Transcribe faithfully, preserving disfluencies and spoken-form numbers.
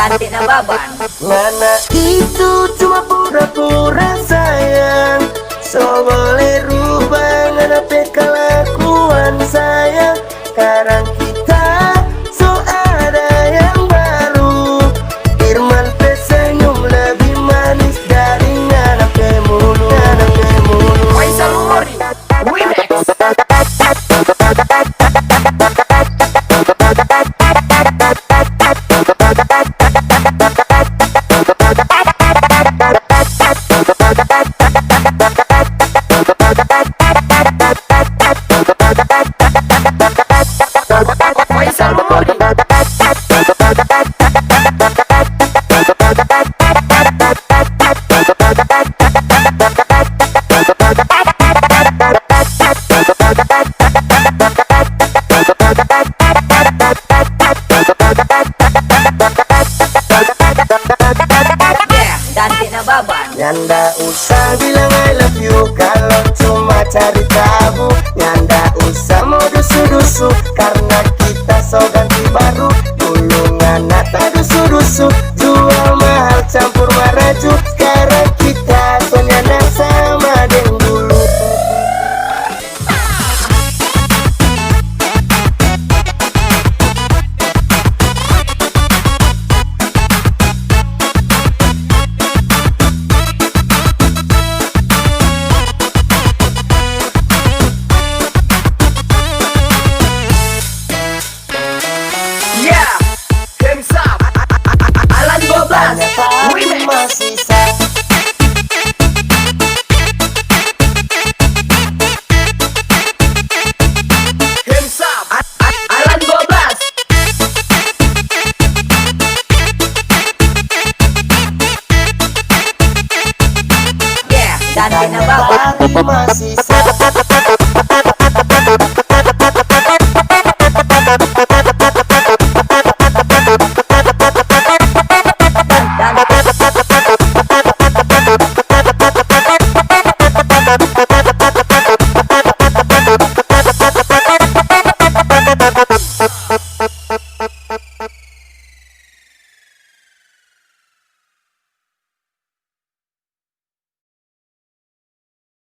Ante Nababan. Ngana itu cuma pura-pura sayang. So boleh rubah ngana pe kelakuan sayang. Sekarang kita so ada yang baru. Firman pe senyum lebih manis dari ngana pe mulu, ngana pe mulu. Faisal Umari. Remix. Yeah, Dante Nababan. Nyanda usah bilang I love you kalau cuma cari tabu. Nyanda usah modus-dusu karena kita so ganti baru. Dulu ngana tadusu-dusu, jual mahal campur maraju. Sekarang kita so nyanda sama deng dulu. Yeah, hands up. Alan Bobas. Remix. Hands up. Alan Bobas. Yeah, Dante Nababan. Masih